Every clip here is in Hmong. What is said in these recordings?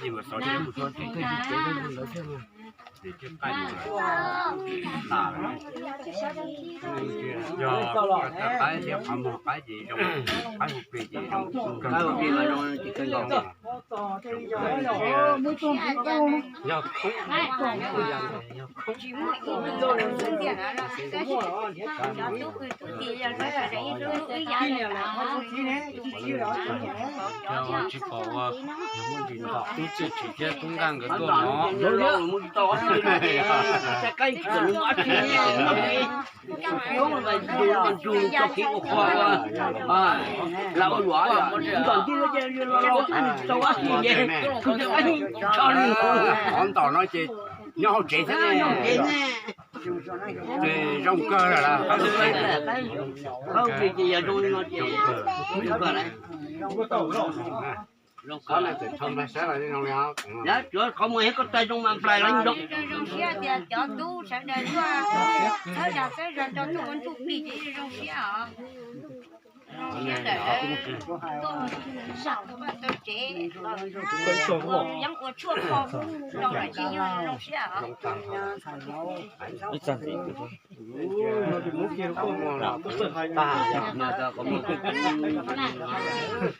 Ces mus xov txog tus thawj txiv tsev lawv thiaj mus. Ces thiaj qaij mus tas lawm. Yog qaib thiab qhov muag qaib ces zoo, qaib hu plig ces zoo kawg nkaus. Yog khoob, yog khoob. Yog tsis pom ua, yog muaj ntsis ntom tub Txiaj Tsim thiab tub Nqaj nkawd tuaj no. Qhov ntom no ces nyob hauv tsev thiab ne. Ces zoo kawg lawm. Qhov no tseem tso nplais saib los zoo li os. Qhov muag koj tso zoo mas nplais los zoo. Zoo siab tias cov tub sawv daws tuaj txhawb zos txhawb zos rau tuaj ua ntsuj plig ces zoo siab os. Zoo siab lawm, tuaj zaum tuaj tau tsev, yeeb ua tshuaj kho rau lawm ces yeej zoo siab os.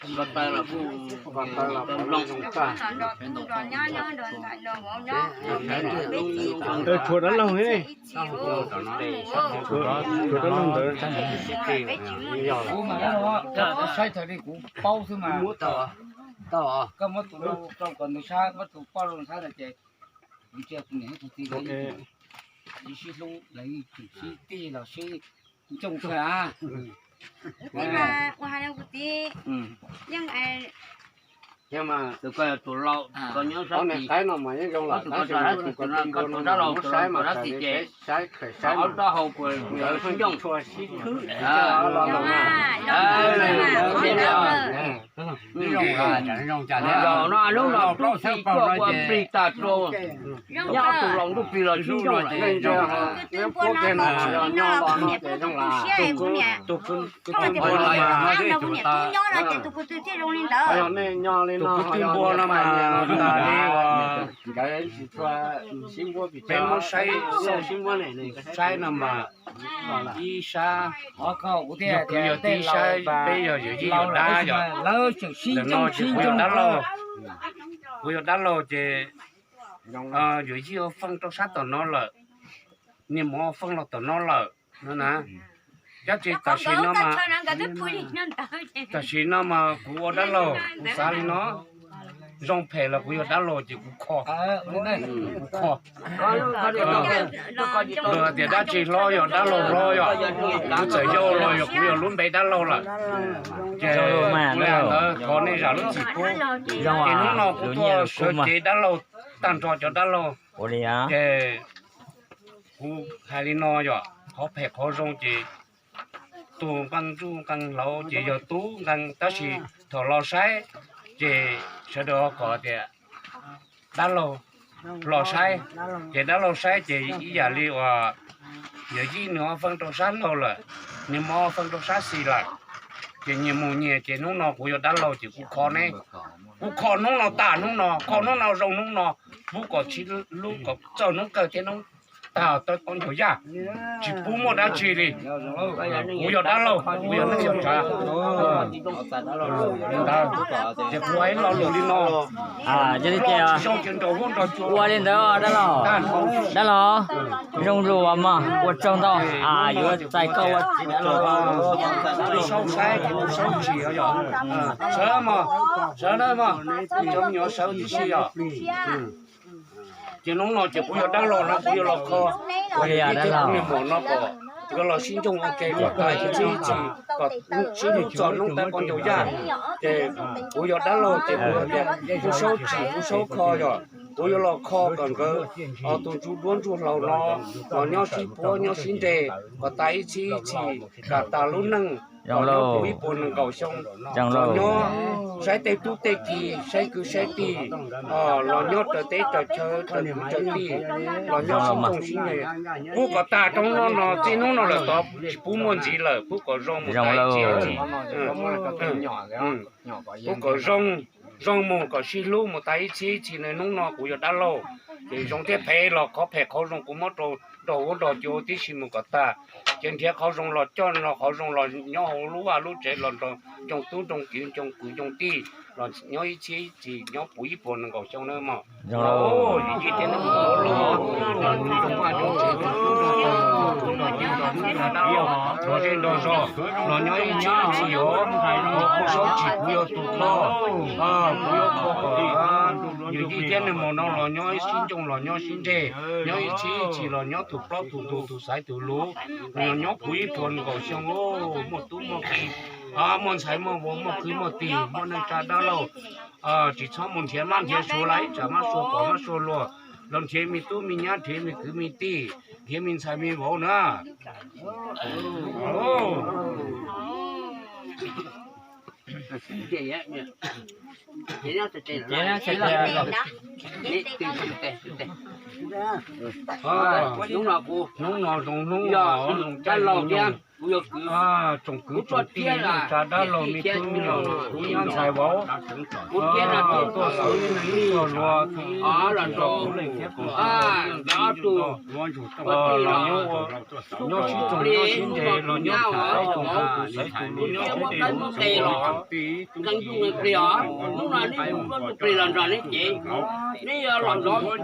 Tshuav dab laug, tshuav dab laug ntawd. Kuv mas, saib thaum li kuv paub xwb mas. Koj muab tus rau kom ntawd sab, muab tus poj rau sab ntawd ces kuv ntsia kuv niam kuv txiv lawv yeej sib hlub, lawv yeej sib tig los sib ncoo kawg. Ua hais kuv txiv yeej tus laus, tus qaib no mas yeej zoo lawm, tab sis tus dab laug, tus dab laug saib mas saib, ob dab hau kuv sib ncoo. Zoo no hnub no tub si tuaj ua plig tag rau, nyob tus laus ntuj plig los sib ncoo lawm. Tus kwv tij npua no mas nyob los no ces zoo lawm. Tus kwv tij npua no mas nyob no kuv niam tub nyob no ces tus kwv tij thiaj zoo li ntawd. Tus kwv tij npua no mas tas li uas peb muab saib, saib no mas ib sab, yog kwv yog tij saib peb yog yawm yij yawm dab yom. Ntawm no ces kuv yog dab laug, kuv yog dab laug ces yawm yij ua feej rau sab tom no lawm, niam mos ua feej los tom no lawm no na. Tab sis tam sim no mas, tam sim no mas kuv ua dab laug, kuv xav li no, zoo phem los kuv yog dab laug ces kuv kho, kuv kho. Luag tias dab tsi hlob yog dab laug hlob yom. Kuv txawm yau los yog kuv yog lub npe dab laug lawm, ces kuv li ntawd thov nej zam lub txim pub. Ces hnub no kuv tuaj sawv cev dab laug tag nrho cov dab laug, ces kuv hais li no yom, qhov phem qhov zoo ces tus nqee ntsuj nqee hlauv ces yog tub nqee, tab sis thaum los saib ces sawv daws ho kom tias dab laug los saib, ces dab laug saib ces ib yam li uas yawm yij nws ua feej rau sab laug lawm, nws mos ua feej rau sab xis lawm, ces nyias mus nyias. Ces hnub no kuv yog dab laug ces kuv kho ne, kuv kho hnub no tas hnub no, kho hnub no zoo hnub no, pub kom sib hlub kom txog hnub kawg thiab hnub tag tau poob ncaug yaj, tsis pub muaj dab tsi li. Kuv yog dab laug, kuv yog neej yog tsav. Ces kuv hais lo lus li no, yog li ces ua li ntawd dab laug, dab laug, zoo lus mog, ua tsaug ntau, yuav txais koj ua txiv dab laug. Saub saib, saub tsis yog, sawv mog, sawv na mog, cov me nyuam sawv tib si yom. Ces hnub no ces kuv yog dab laug no kuv yuav los kho, kuv niam mos no kom nkawd los sib ncoo ua ke kom tag ib txhis ib txhis, kom sib hlub txog hnub tau poob ncaug yaj. Ces kuv yog dab laug ces kuv tias kuv saub tsis kuv saub kho yom, kuv yuav los kho kom nkawd tus ntsuj duab ntsuj hlauv no los nyob sib puab nyob sib nres kom tag ib txhis ib txhis, kom tag lub neej los nyob puv ib puas nees nkaum xyoo, los nyob saib tej tub tej ki, saib kwv saib tij, los nyob raws teb raws chaw raws kwv raws tij, los nyob sib ncoo sib nres. Pub kom tag rau hnub no, txij hnub no lawm tod tsis pub muaj ntxiv lawm, pub kom zoo mus tag ib txhis ib txhis. Pub kom zoo, zoo mus kom sib hlub mus tag ib txhis ib txhis. Hnub no kuv yog dab laug, ces zoo thiab phem los qhov phem qhov zoo kuv muab rau nrog huab nrog cua tib si mus kom tag. Ces nrhiav qhov zoo los coj, nrog qhov zoo los nyob hauv lub vaj lub tsev, los nrog ncoo tub ncoo kiv ncoo kwv ncoo tij, los nyob ib txhis ib txhis, nyob puv ib puas nees nkaum xyoo na mog. Yim yij thiab neej mos, nrog zej nrog zos los nyob ib txhis ib txhis os. Kuv saub tsis kuv yog tus kho, kuv yuav kho kom yim yij thiab neej mos no los nyob sib ncoo los nyob sib nres, nyob ib txhis ib txhis los nyob tus plaub tus ntug tus xaiv tus luv, los nyob puv ib puas nees nkaum xyoo, muaj tub muaj ki, muaj ntxhais muaj vauv, muaj kwv muaj tij, muaj neej tsa dab laug. Tsis txhob mus nrhiav mab nrhiav suav lawm, ib tsam mab suav pom mab suav luag, los nrhiav me tub me nyab, nrhiav me kwv me tij, nrhiav me ntxhais me vauv na. Hnub no zoo hnub zoo caij zoo nyoog, tsoom kwv tsoom tij neej tsa dab laug me tub me nyuam, kuv nyob ntxhais vauv tuaj xav ib txog luag los nrog kuv leej thiab kuv tus los nyob ua, nyob sib tsoom nyob sib ntse los nyob tham ib tsoom kuv tus xaiv tus lus nyob ua dej ua cawv. Hnub no neb mus ua tus plig los nrog neb cev, neb los nrog, los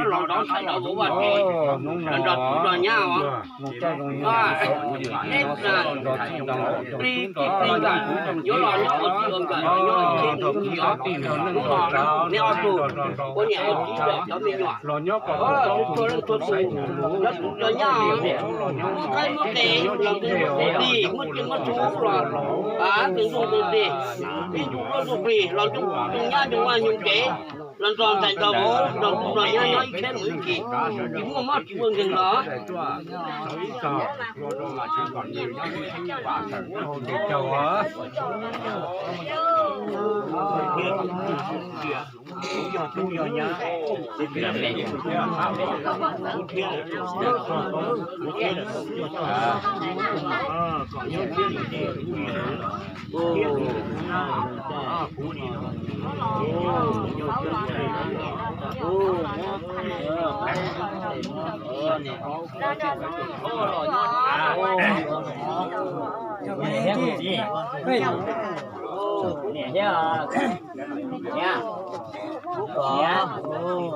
nrog ntxhais los ua vaj tsev, los nrog kuv nrog nyab os. Neb plig tij plig nkawm, yuav los nyob ua tij ua nkawm, nyob ua tij ua nkawm os. Hnub no neb ob tug ua niam ua txiv cov me nyuam, txhua leej txhua tus, nrog kuv nrog nyab os. Muaj qaib muaj qe los nrog kuv plig, muaj tsiaj muaj txhuv los nrog kuv plig, ib tug ua tus plig los nrog kuv nyob nyob vaj nyob tsev, los nrog ntxhais nrog vauv nrog kuv nrog nyab nyob ib tsheb mus ib tsis, tsis muaj mob tsis muaj nkeeg los.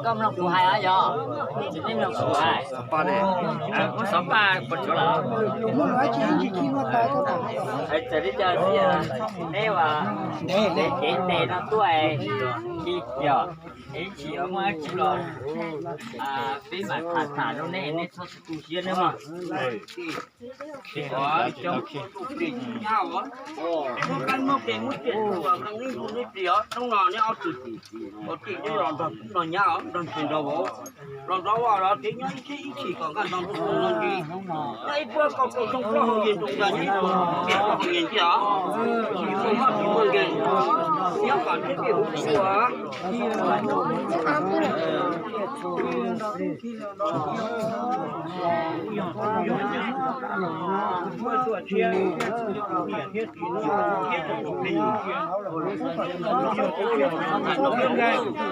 Koj mloog kuv hais os yog? Tsis mloog kuv hais. Kuv xov paj puas tsuav lawm? Txawm li cas thiab neb ua cev tes no tuaj, yog ib tsis muaj dab tsi los peb mam tham tham rau nej, nej txhob tu siab nawb mog. Hnub no neb ob tug, ua tij neb los nrog kuv nrog nyab os, nrog ntxhais nrog vauv, los nrog vaj los tsev nyob ib tsheb ib tshim kom nkaj nrog ntuj nrog ntsis. Nyob ib puab kaum kaum xyoo plaub hau yim nroos yog nyob ib puab kaum kaum yim ntsia os. Tsis muaj mob tsis muaj nkeeg, nyob kom thiab peb huv tib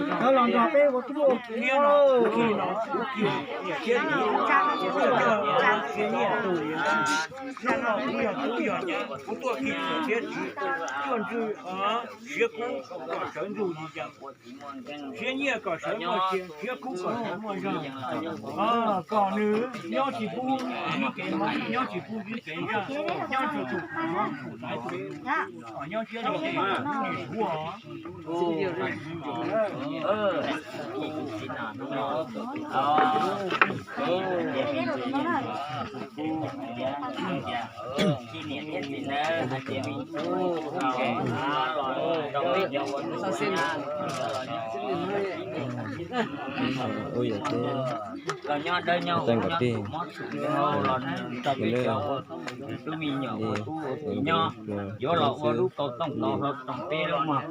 ua. Los nrog peb ua tub ua kiv. Kuv tuaj khi txuas thiab tsis tuaj ntswj siab kub kom sawv ntuj li cas, siab nyiaj kom sawv muaj sia, siab kub kom sawv muaj zog, kom nws nyob tsis pub ib kev mob, nyob tsis pub ib kev zaj, nyob tsis pub ib kev mob, nyob siab li ces nws huv os. Ua yog tej, tej nkawd pib li, nyob yuav los ua lub tau tooj tau hlau toom peb lub mog.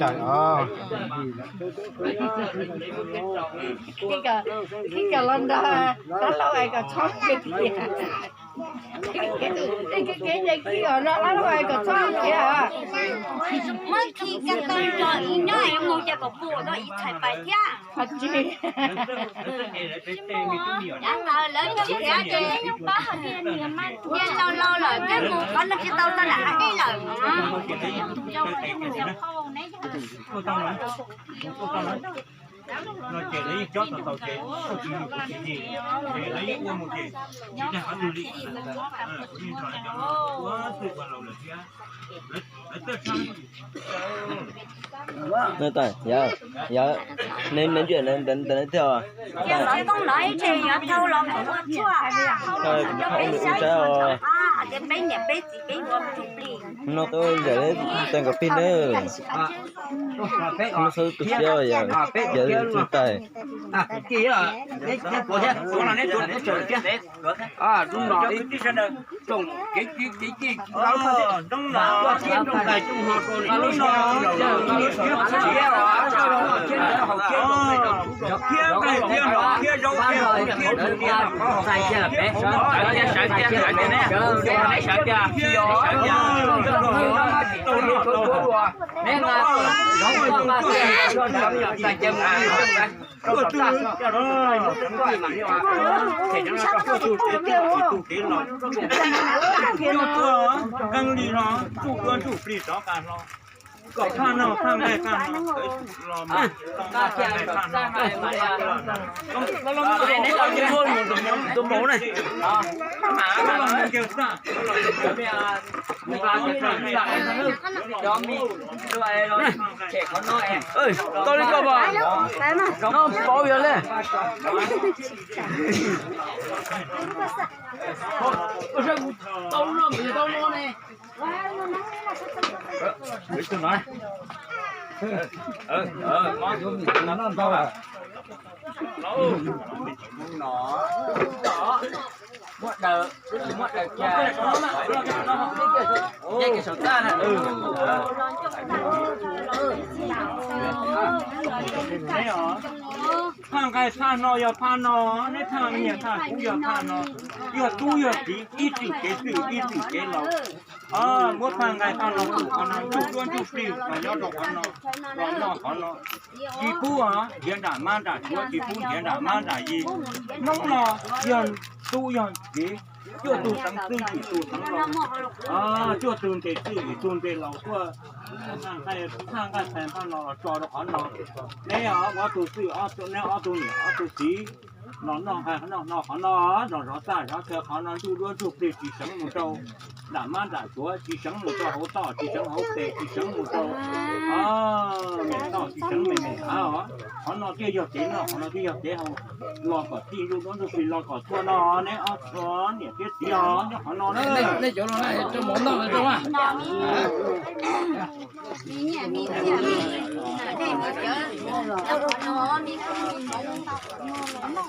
Cais os. Khib kawg los nrog dab laug es kom txhob khiav. Khib kev ncai khib os, nrog dab laug es kom txhob khiav. Muab khi ka tau los ib nyob es mus ces kom pum tau ib txhais pais thiab. Ho tsis, yav tas lawv cov khiav ces nyob pab hais tias niam mas tias laus laus lawm thiab mus qhov no tsis tau tau nram hav dej lawm. No ces lawv yeej cob tau tau ces kuj tsis yog kuv tsis yig, ces lawv yeej ua mus ces tsis dag qhov twg li. Kuv yeej nrog lawv cov no ua twj ua laus lawm thiab. Lawv txawj tshaj. Yog, yog, neb ntsia ntawd thiab os. Ces xov tooj no ib tse yuav thau los mus ua tshuaj. Kuv qhov ua nws ua saib os. Hais tias peb niam peb txiv peb yuav mus plig. No tau yam li tais nkaus plig nawb. No xav tu siab yam, yam li tais. Coj tuaj, qee li no, tsuj duab ntsuj plig rov qab hlo. Kom phaj noj phaj nqaij phaj no, los phaj nqaij phaj no. Tus maum ne, tau li koj mas, no pauv yog li. Tau no, tau no ne. Muab daws, muab daws kiag, saum txaj na. Phaj nqaij phaj no yog phaj no, neb phaj nyiaj phaj kub yog phaj no, yog tub yog kiv ib txwm kev txwj ib txwm kev laus. Muab phaj nqaij phaj no pum qhov no, ntsuj duab ntsuj plig mas nyob rau qhov no, los noj qhov no. Tsis pub nrhiav nram mab nram suav, tsis pub nrhiav nram mab nram yig. Hnub no yog tub yog kiv, cuaj tug xeev txwj yim tug xeev laus, cuaj tug ntes txwj yim tug ntes laus tuaj. Phaj nqaij phaj no los tso rau qhov no. Neb ob tug txwj, neb ob tug niam ob tug txiv los noj nqaij noj no qhov no, zov zov txaj zov chaw qhov no, ntsuj duab ntsuj plig tsis seev mus rau nram mab nram suav, tsis seev mus rau hauv toj, tsis seev hauv pes, tsis seev mus rau niam toj, tsis seev me me hav os. Qhov no thiaj yog kev noj, qhov no thiaj yog kev haus. Los kom txij ntsuj duab ntsuj plig los kom txhua no, neb ob tug niam thiab txiv os, nyob qhov no na.